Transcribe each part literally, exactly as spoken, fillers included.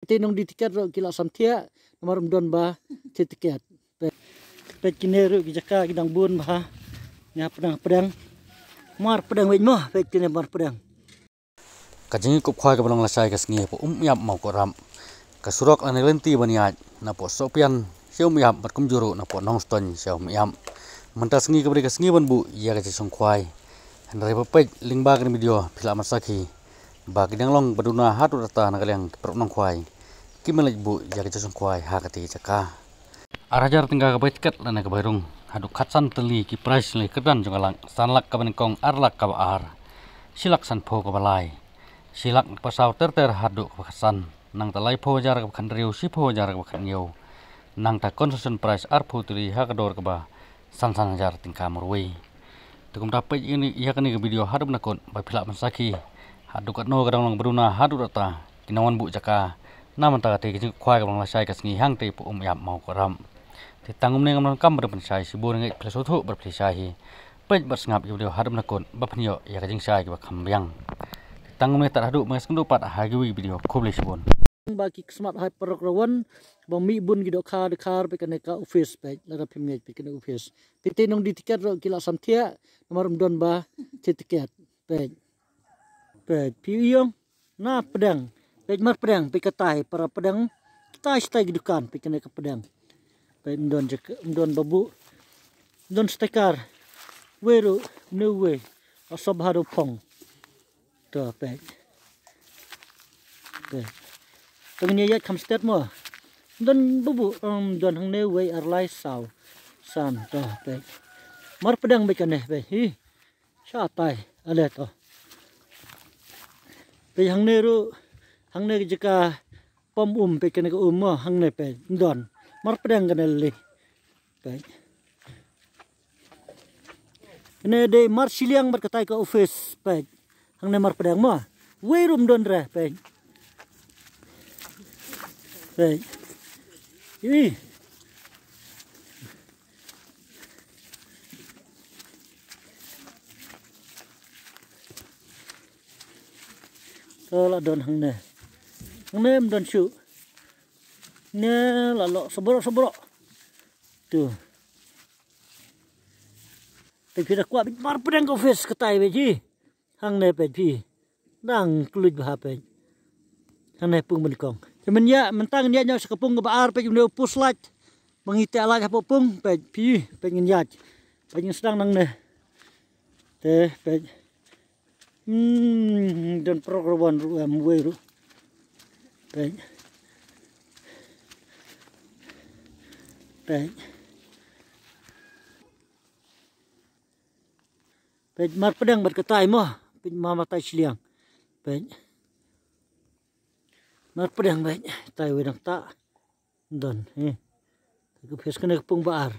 Te nong dih tiket ruh ki la sam thiah namar ym don ba thiah tiket. Peit, peit kine ruh ki jaka ki dang bun bha. Nga pdeng pdeng. Mar pdeng wei mo, peit kine mar pdeng. Ka jingïakup khwai kaba long lashai ka sngi hapoh Umïap Mawkyrwat. Ka surok lane lynti ban ïaid napoh Sohpian sha Umïap bad kumjuh ruh napoh Nongstoiñ sha Umïap. Mynta sngi kaba dei ka sngi ban buh ïa ka jingshong khwai. Hynrei ba peit lyngba kane ka video phi lah ban sakhi ba ki dang long ba duna haduh katta na ka liang ki paralok nongkhwai. Kim leit buh ïa ka jingshong khwai ha kata ka jaka. Ar hajar tyngka ka bai tiket lane ka bai rung. Haduh khatsan tylli ki prize lane kyrdan jong ka lak. San lak kaba nyngkong, ar lak kaba ar, shi lak sanphew kaba lai, shi lak kaba saw ter ter haduh kaba khatsan. Nangta laiphew hajar kaba khathynriew, shiphew hajar kaba khathynñiew. Nangta consolation prize arphew tylli ha ka dor kaba san san hajar tyngka marwei. Te kumta peit ïa kane ka video haduh ba nyngkong ba phi lah ban sakhi haduh katno ka dang long ba duna haduh katta ki nongwan buh jaka. Na mynta kata ka jingkhwai kaba long lashai ka sngi hangta hapoh Umïap Mawkyrwat. Te tang kumne ngam donkam ban pynshai shibun, ngeit phi la sngewthuh bad phi la shai hi. Peit bad sngap ïa ka video haduh ba nyngkong ba phin ïoh ïa ka jingshai kaba kham biang. Te tang kumne tad haduh ban ïakynduh pat ha kiwei ki video, khublei shibun. Ba ki khmat ha Paralok Rawan ba mih bun ki dohkha dkhar, peit kane ka office, peit lada phim ngeit, peit kane office. Peit te nong dih tiket ruh ki la sam thiah namar ym don ba thiah tiket. Peit. Peit phi ïoh na pdeng. Peit mar pdeng, peit katai para pdeng. Katai shatai ki dukan, peit kane ka pdeng. Peit ym don jaka, ym don ba buh. Ym don sticker. Wei ruh, ne wei. Asob ha do phong. To peit. Peit. To ngin ïaid kham stet mo. Ym don ba buh, ym don hangne wei, ar, lai, saw, san, to peit. Mar pdeng peit kane peit. Hi. Shatai ale to. Peit hangne ruh, hangne ka jaka pom um, peit kane ka um mo, hangne peit. Ym don. Mar pdeng kane lei. Peit. Kane dei mar shiliang bad katai ka office, peit. Hangne mar pdeng mo. Wei ruh ym don re, peit. Peit. Ih. To la don hangne. Hangne ym don shuh. Ne la lok sabro sabro. Tu. Te phi da kwah bad mar pdeng ka office katai bad ji. Hangne peit phi. Dang kluit bha peit. Hangne pung banyngkong. Te mynta mynta ngin ïaid noh sha ka pung kaba ar peit, une u post light. Ba ngi teh light hapoh pung peit phi, peit ngin ïaid. Peit ngin sdang nangne. Te peit. Hmm, don Paralok Rawan ruh em, wei ruh. Peit. Peit. Peit mar pdeng bad katai mo. Peit mar, mar tai shiliang. Peit. Mar pdeng peit. Tai wei dang ta. Don, eh. Ka phi, kane ka pung ba ar.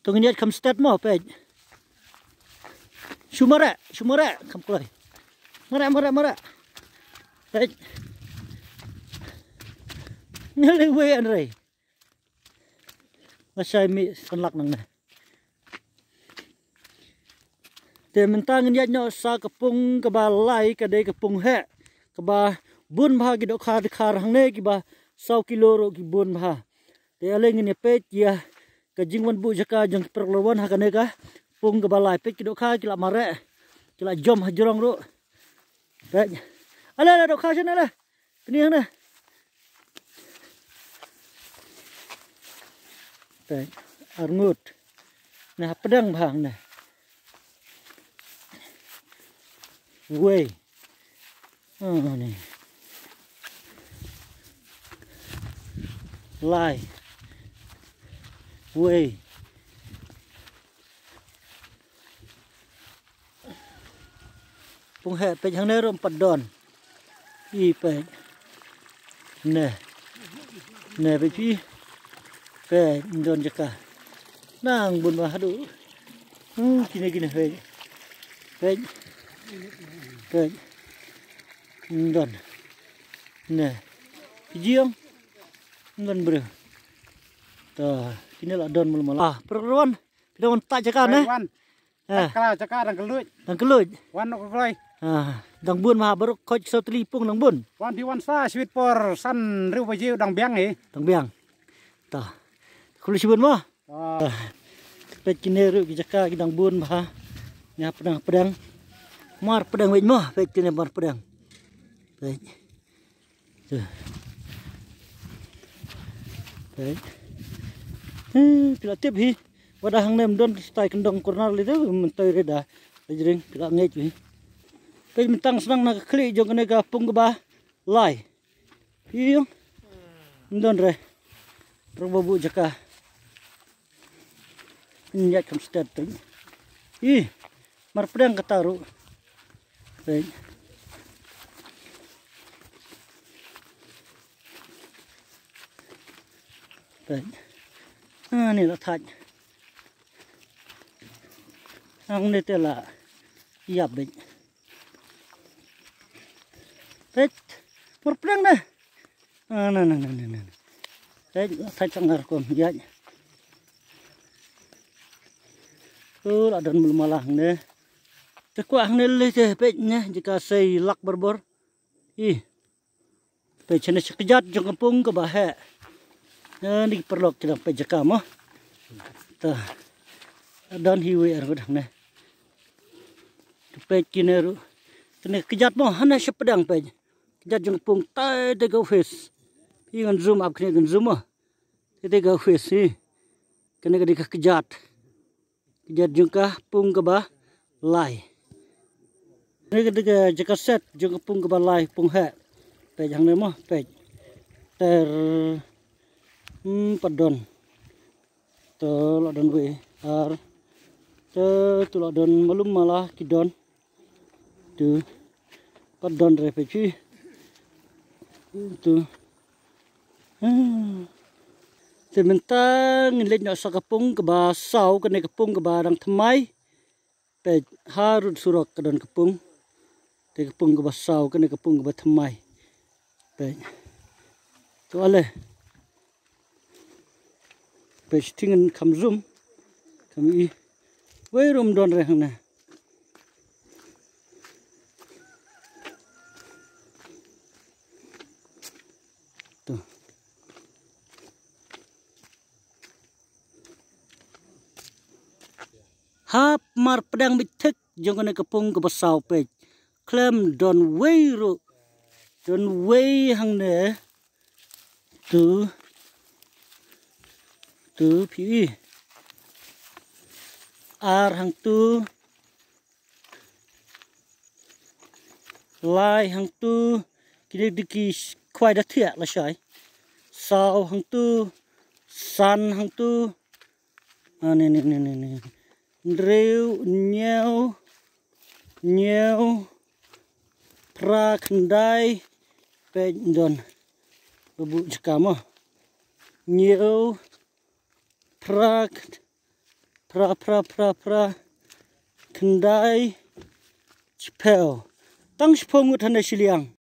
To ngin ïaid kham stet mo peit. Shu mareh, shu mareh kham kloi. Mareh, mareh, mareh. Peit. Ngi leh wei hynrei. Nga shai mih san lak nangne. Te mynta ngin ïaid noh sha ka pung kaba lai, ka dei ka pung heh. Kaba bun bha ki dohkha dkhar hangne, kiba saw kilo ruh ki bun bha. Te ale ngin ïa peit ïa ka jingwan buh jaka jong ki paralok Rawan ha kane ka pung kaba lai. Peit ki dohkha ki la mareh, ki la jom ha jrong ruh. Peit. Ale, ale, dohkha shane ale. Kane hangne. Peit, arngut. Ne hapdeng bha hangne. Wei. Oh, ne. Lai. Wei. Pung heh peit hangne ruh ym pat don. I peit. Ne. Ne peit phi. Peit ym don jaka. Nang bun bha haduh. Uh, kine kine peit. Peit. Peit. Ym don. Ne. Ki jiong. Ym don briew. To, kine la don mul mul. Ah, paralok Rawan. Phi dang wan tah jaka ne? Wan. Ah. Kala jaka dang kylluid. Dang kylluid. Wan nok kloi. Ah, dang bun ma baroh khot ki saw tylli pung dang bun. Wan phi wan sa shibit por san riew baje dang biang hi. Dang biang. Ta. Khublei shibun mo. Ah. Peit kine ruh ki jaka ki dang bun bha. Ïa pdeng pdeng. Mar pdeng wei mo, peit kine mar pdeng. Peit. Te. Te. Eh, phi la tip hi. Wat la hangne ym don stai kyndong corner lei te, mynta re da. Te jring phi la ngeit hi. Peit mynta sdang na ka khlieh jong kane ka pung kaba lai. Phi ïoh. Ym don re. Ruh ba buh jaka. Nyak kam stet tu. Ih, mar pdeng kata ruh. Peit. Peit. Ah, ni la thait. Ang ni te la ïap beit. Peit. Mar pdeng ne. Ah, na, na, na, na, na. Peit, thait chang ngar kon, ïa. Tu la don mul mala hangne. Te kwah hangne lei te peit ne, jaka sei lak barabor. Ih. Peit shane sha kjat jong ka pung kaba heh. Eh, ni paralok ki dang peit jaka mo. Ta. Don highway ar hangne. Tu peit kine ruh. Kine kjat mo, hane sha pdeng peit. Kjat jong ka pung tai tai ka office. Phi ngan zoom up kine ngan zoom mo. Tai tai ka office hi. Kine ka dei ka kjat. Kjat jong ka pung kaba lai. Kine ka dei ka jaka set jong ka pung kaba lai pung heh. Peit hangne mo, peit. Ter. Hmm, pat don. To la don wei ar. To, to la don malum mala ki don. Tu. Pat don re peit phi. Tu. Te mynta ngin leit noh sa ka pung kaba saw, kane ka pung kaba dang thymmai. Peit harud surok ka don ka pung. Te ka pung kaba saw, kane ka pung kaba thymmai. Peit. To ale. Peit shiteng kham zoom. Kham i. Wei ruh ym don re hangne. To. Hap mar pdeng beit thik jong kane ka pung kaba saw peit. Khlem don wei ruh. Don wei hangne. Tu. Tu phi i. Ar hangtu. Lai hangtu. Kine dei ki khwai da thiah lashai. Saw hangtu. San hangtu. Ah, ni, ni, ni, ni, ni. Hynriew, hynñiew, hynñiew, phra, khyndai, peit don. Ba buh jaka mo. Hynñiew, phra, phra, phra, phra, phra, khyndai, shiphew. Tang shiphew ngut hane shiliang.